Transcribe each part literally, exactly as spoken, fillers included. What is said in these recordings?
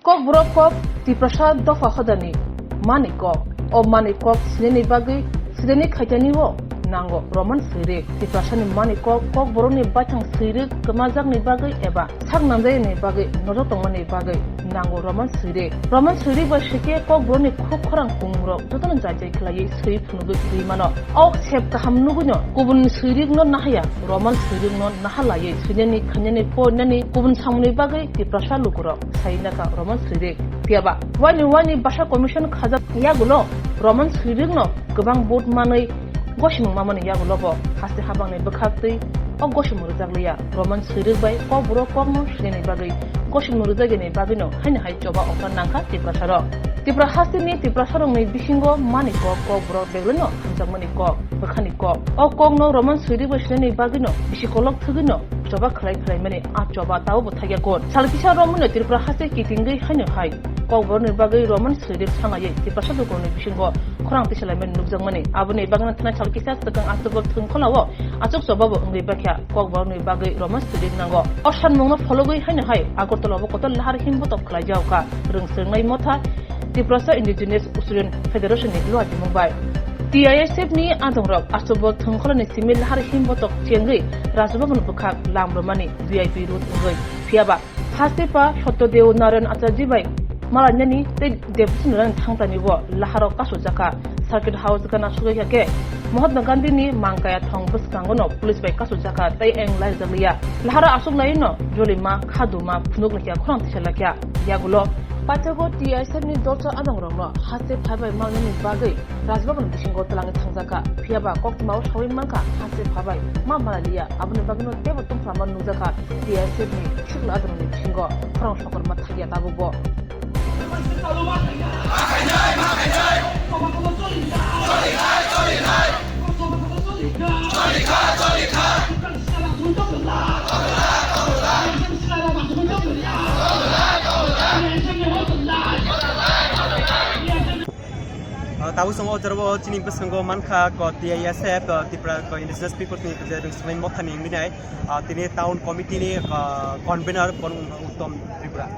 Kokborok kok Tiprasa dopha hodani mani kok. O mani kok sinini bagwi sinini khaitani o nango Roman Swirik. Tiprasani mani kok Kokborokni baithang Swirik kwmajakni bagwi eba sak nanjakni bagwi nojak tongmani bagwi nango Roman Swirik. Roman Swirik bai sike Kokborokni khuk khorang kungmurok jotono jai jai khlaiwi swi phunugwi twi mano. O sep kaham nugwino kubun Swirikno nahaya, Roman Swirikno nahalaiwi swinani khainani poinani kubun samungni bagwi Tiprasa lukurok sai naka Roman Swirik. Phiyaba waini waini Basa Commission khajak yagulo Roman Swirik no kwbang vote manwi gosimung mamani yagulo bo haste habangni bwkhak twi o gosimung rwjak liya. Roman Swirik bai Kokborok kokno sinini bagwi gosimung rwjak yani bagwino haino hai choba ongkha nangkha Tiprasarok. Tipra hasteni Tiprasarokni bisingo mani kok Kokborok beglwino hamjakmani kok, bwkhani kok. O kokno Roman Swirik bai sinini bagwino bisi kolok thwgwino choba khlai khlaimani a choba tabukbo thakya kon. Sal kisa romwino Tripura haste kitingwi haino hai Kokborokni bagwi Roman Swirik sanaywi Tiprasa lukurokni bisingo khorang tisalaimani nukjakmani. Aboni bagwino thanai sal kisa swkang October thwngkhwlao achuk chobabo wngwi bakha Kokborokni bagwi Roman Swirik nango. O sanmungno phologwi haino hai Agartala o kotor lahar himbotok khlaijakha rwngswrwngnai motha Tiprasa Indigenous Student Federation ni luatimung bai. T I S F ni adongrok October thwngkhwlani simi lahar himbotok chengwi Rajbhavan bwkhak lam rwmani V I P route wngwi. Phiyaba haste pa Satyadev Narayan Acharya bai malainani tei Debasing Narayan thangtani bo laharo kasu jakha. Circuit House gana sugwi khe Mahatma Gandhi ni mangkaya thong bwskango no police bai kasu jakha tei eng lai jakliya. Laharo aswk lai no jolima, khaduma, phunuk laikya khorang tisa laikya. Yagulo paithago T I S F ni dorsa adongrokno haste phaibai mangnani bagwi Rajbhavan bisingo twlangwi thangjakha. Phiyaba koktwmao sawi mankha haste phaibai ma malaliya. Aboni bagwino teibo tongphlama nukjakha T I S F ni sikla adongrokni bisingo khorang sokorma thakya tabukbo. Ah, tabuk chwng o jorao chini bwskango mankha ko T I S F, ah, Tripura ko Indigenous People ni je rwngswnai mothani wngwi nai, ah, tini town committee ni, ah, convener Kon Uttom Tripura.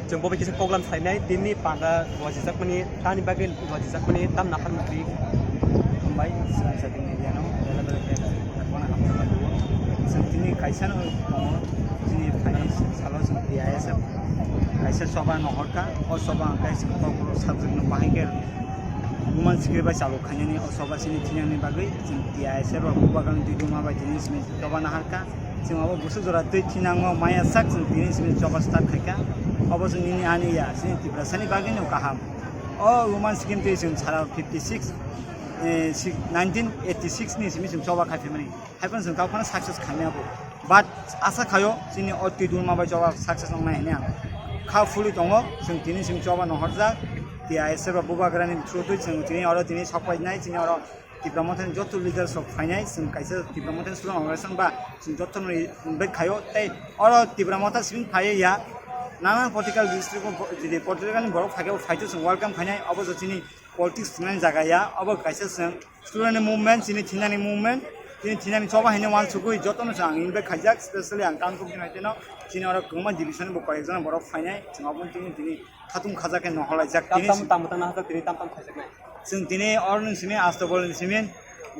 Chwng bo bai kisa program khlainai, tini panda luajijakmani, tani bagwi luajijakmani, tam nahar mukti. Hambai, chwng jatini area no, bela bela khe, khorang hamjakma duo. Chwng tini kaisa no tongo, chini phaini salo chwng T I S F kaisa choba no horkha, o choba hwnkhe chwng kokborok subject no bahai khe Roman script bai chalok khainani o choba chini thinangni bagwi chwng T I S F rok bubagrani twi duma bai tini simi choba naharkha. Chwng abo bwswk jora twi thinango maya sak chwng tini simi choba start khaikha. Obo chwng nini ani ya, chini Tiprasani bagwino kaham. O Roman script twi chwng sara fifty six, eh, six, nineteen eighty six ni simi chwng choba khai phaimani. Haiphano chwng kok phano success khaimani abo. But asa khaio chini o twi duma bai choba success wngnai hinwi ang kha phulwi tongo. Chwng tini chwng choba no horjak. T I S F rok bubagrani through twi chwng tini oro tini sok painai, chini oro Tipra Mothani joto leaders rok phainai, chwng kaisa Tipra Mothani student organization ba chwng joto no invite khaio. Tei oro Tipra Motha simi phaiya ya, nana political district, political ni borok phaikhe bo phaito chwng welcome khainai. Obo je chini politics thinani jaga ya, obo kaisa chwng student ni movement, chini thinani movement, chini thinani choba hinwi uansukwi jotono chwng ang invite khaijak, specially ang town committee ni hoiteno chini oro kwbangma division ni bo koyekjona borok phainai, chwng obo tini tini khatung khajak khe nohor laijak. Tam tini tam tam tam hajak tini tam tam khaijaknai. Chwng tini oro ni simi Astabol ni simi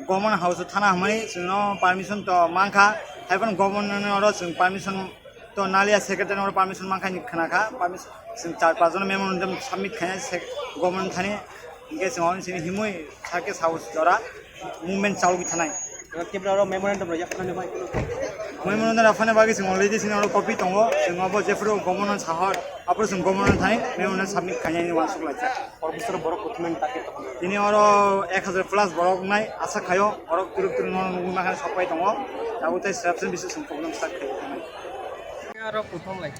government house o thana hwnmani chwngno permission to mankha, haiphano government ni oro chwng permission to naliya, secretary oro permission mankha hinwi khwnakha, permission chwng char panch jona memorandum submit khainai government thani, hinkhe chwng oro ni simi himwi sakhe sao jora movement chalogwi thanai. Kebra oro memorandum rok yaphana ni bai. Memorandum yaphana bagwi chwng already chini oro copy tongo, chwng abo jephuru government sahor, aphuru chwng government thani memorandum submit khainani uansuk laijak. Professor borok kuthumani target tongkha. Tini oro ek hajar plus borok wngnai, asa khaio borok turuk turuk no nugwi mankha sok pai tongo. Tabuk tei srapsani bising chwng problem start khaio. Aro kuthum lai.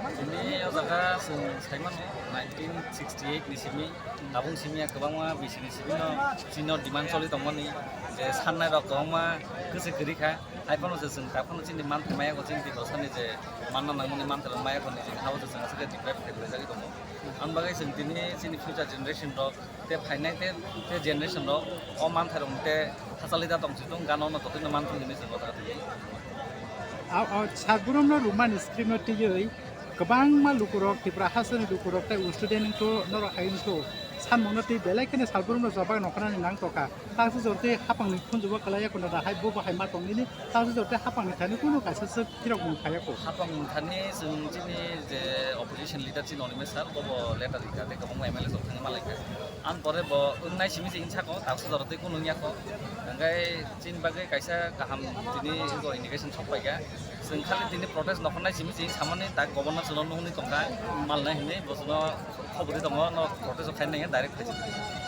Tini o jaga chwng saimano nineteen sixty eight ni simi, tabuk simi ya kwbangma bisini simi no chini demand choli tongmani je sannai rok kwbangma kwchwi kwrwi kha. Haiphano se chwng taphano chini manthai maya ko chini twi bwsani je manna nangmani manthai rok maya ko ni chini hao se chwng aswk deprive khlai jagwi tongo. Ang bagwi chwng tini chini future generation rok tei phainai tei, tei generation rok o manthai rok tei thachali da tong si tong gana no totino manthung hinwi chwng o jaga twi. A, o, Sagburum no Roman script no twiwi Kwbangma lukurok, Tripura hasteni lukurok tei student wngkho, norok hai wngkho. Samungno twi belai kheno salbrumno jobak nokharnani nang tokha. Taksa jor tei hapangni khunjubo kwlaiya kono da hai bo bo hai ma tong nini. Taksa jor tei hapangni thani kunu kaisa swk phirokmung khaiya kho. Hapang thani chwng chini je opposition leader chini Animesh sir, bobo letter rikha tei kwbangma M L A rok thangwi malaikha. Ang pore bo wngnai simi se wngsa kho, taksa jor tei kunu wngya kho. Hwnkhai chini bagwi kaisa kaham tini ego indication sok paikha. Chwng khali tini protest nokharnai simi se samani tak governor chwngno nuhuni tongkha malnai hinwi bo chwngno khobori tongo, no protest khaina nangya direct khaisi.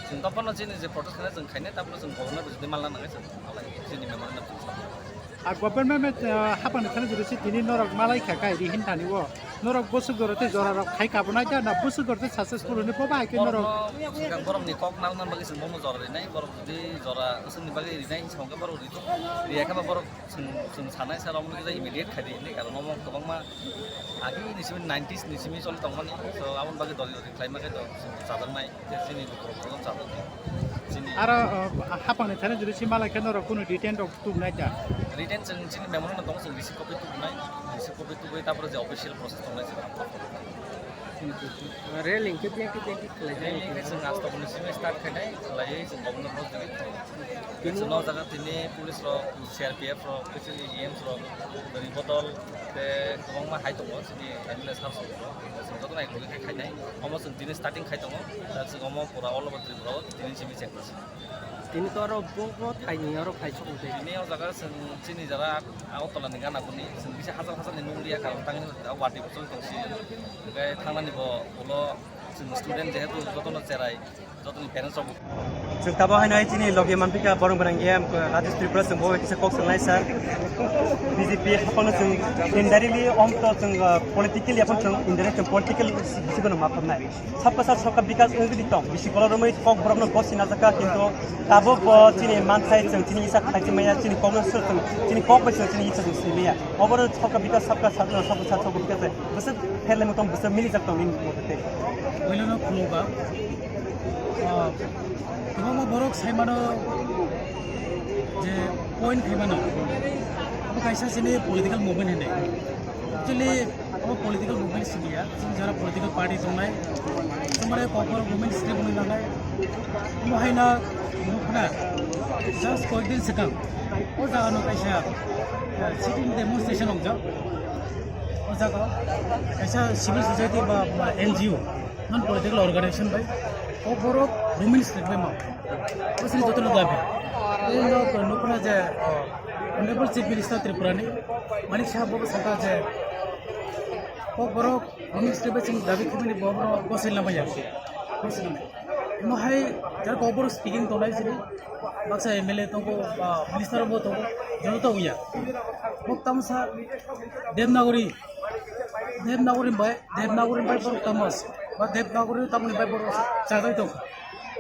Chwng topano chini je protest khaina chwng khainai, tapno chwng governor bai jodi malna nangnai chwng alai chini memorandum chwng. A government, ah, hapangni thani jodi si tini norok malai kha kai ri hin thani o. Norok bwswk jora tei jora rok khai kabonai da na bwswk jora tei successful hwnwi bo bahai khe norok. Borokno swkang borokni kok nalna bagwi chwng bono jora rinai, borok jodi jora swngni bagwi rinai hinwi sa hwnkhe borok ri-, riya khe ba borok Chwng, chwng sanai sir, omo kisa immediate khai di hinwi, karon omo kwbangma agi ni simi nineties ni simi choli tongmani, so aboni bagwi dori dori khlaima khe to chwng chajaknai, je chini lukurok bono chajaknai. Chini Aro, uh, hapangni thani jodi si malai khe norok kunu detain rok tubunai da? Detain chwng chini memorandum tongo, chwng receive copy tubunai, receive copy tubui tapore je official process tongnai chwng. Railing khe biyang khe biyang khe khlai jani. Railing khe chwng Astaboni simi start khainai, khlaiwi chwng governor no tubui. Chwng o jaga tini police rok, C R P F rok, specially E Ms rok, twi botol, tei kwbangma hai tongo, chini M L A sir rok. Chwng jotono ek loge khe khainai. Omo chwng tini starting khai tongo, ta chwng omo pura all over Tripura o tini simi check khlai. Tini to aro bo, bo thaini aro khai sok tei. Tini o jaga chwng chini jara Agartala ni gana kuni, chwng bisa hajar hajar ni nung liya karon tangni wati bo choli tong si. Hwnkhe thangnani bo ulo chwng student jehetu jotono cherai. Jotoni parents rok bo. Chwng tabuk haino hai chini logi manpikha borong borong em Rajesh Tripura, chwng bo kisa kok swngnai sir. B J P haphano chwng indirectly om to chwng, uh, politically aphano chwng indirect chwng political bisingo no ma phobnai. Sabka sath sabka bikas wngwi tong. Bisi koloromwi kok borokno gosi najakha kintu tabuk bo chini manthai chwng chini isa khlai chimaya chini kokno sir chwng chini kok bai chwng chini isa chwng swi maya. Oborok sabka bikas sabka sath sabka sath sabka bikas bai bwswk pherlaimung tong bwswk milijak tong nini motete. Puilono khulumkha. Ah, kwbangma borok saimano je point khaimano, abo kaisa chini political movement hinwi. Actually, abo political movement simi ya, chini jara political party tongnai, tomare kokborok movement sri bwnwi nangnai. Omo haino nukna, just koyekdin swkang, o jagano kaisa, ah, sitting demonstration wngjak. O jaga kaisa civil society ba, ba N G O, non political organization bai kokborok movement sri bai ma. Bwswk jotono dabi. Tei nok nukna je, oh, Honorable Chief Minister Tripura ni Manik Saha bo sakha je kokborok movement sri bai chini dabi khibini bo borok gosai lamaya. Gosai lamaya. Omo hai jar kokborok speaking tongnai chini baksa M L A tongo, ba minister bo tongo, joto tongo ya. Bo tamsa Devanagari, Devanagari bai, Devanagari bai borok tamo, ba Devanagari tamoni bai borok chajai tongkha.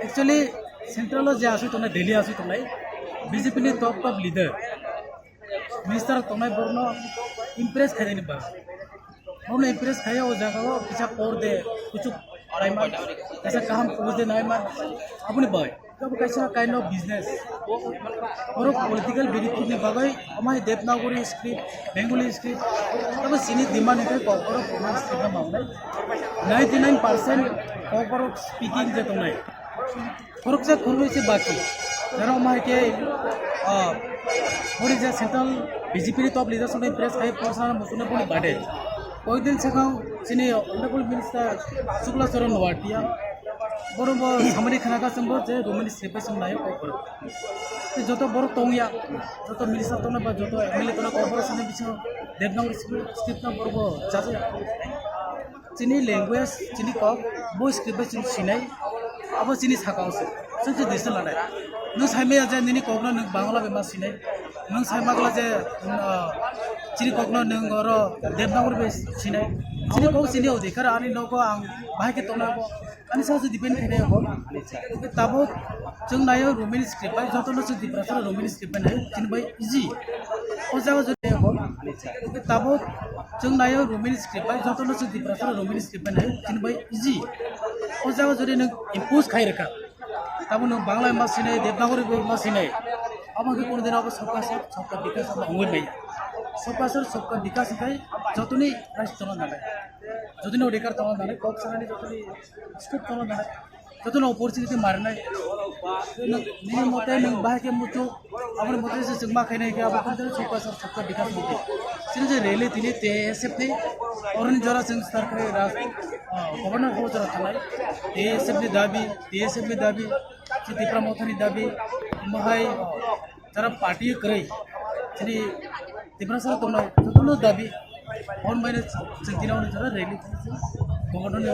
Actually, central o je asui tongnai, Delhi asui tongnai, B J P ni top top leader, minister tongnai borokno impress khainani ba. Borokno impress khaiya o jaga o kisa por de, kuchuk araima, kisa kaham post de naima, aboni bai. Abo kaisa kind of business. Borok political benefit ni bagwi amai Devanagari script, Bengali script, abo chini demand hwnkhe kokborok Roman script no mangnai. Ninety nine percent kokborok speaking je tongnai. Khoroksa khoroknwi se baki. Jara amai khe, ah, ori je central B J P ni top leaders ni press khai porsa musuna boni bade. Koidin sekhang chini Honorable Minister Shukla Charan Noatia. Borok bo samani khana ka chwng bo je Roman script bai chwng naio kok borok. Tei joto borok tongya, joto minister tongnai ba joto M L A tongnai kok borok sini bisingo Devanagari script no borok bo chajaya. Chini language, chini kok, bo script bai chwng sinai, abo chini saka o se. Chwng se decision lanai. Nwng saimaya je nini kokno nwng Bangla bai ma sinai. Nwng saimakla je, ah, chini kokno nwng oro Devanagari bai sinai. Chini kok chini odhikar ani nogo ang bahai khe tongna bo. Ani sa se depend khainai bo. Tabuk chwng naio Roman script bai, jotono chwng Tiprasa Roman script bai naio, chini bai easy. O jaga jodi bo. Tabuk chwng naio Roman script bai, jotono chwng Tiprasa Roman script bai naio, chini bai easy. O jaga jodi nwng impose khai rwkha. Tabuk nwng Bangla ma sinai, Devanagari ma sinai. Abo khe kono din abo sabka sath, sabka bikas abo wngwi maya. Sabka sath, sabka bikas khai jotoni rash tono nanai. Jotoni odhikar tongna nanai, kok sanani jotoni scope tongna nanai, jotoni opportunity marinai. Nini mote nwng bahai khe muchung, aboni mote se chwng ma khainai khe abo khe sorkar, sorkar bikas mote. Chini je rally tini T S F ni, oroni jora chwng sar khe raj, ah, governor ho jora thanai. T S F ni dabi, T S F ni dabi, si Tipra Motha ni dabi, mohai, jara party kwrwi, chini Tiprasa tongnai jotono dabi, hwn bai chwng tini hwn jara rally, governor ni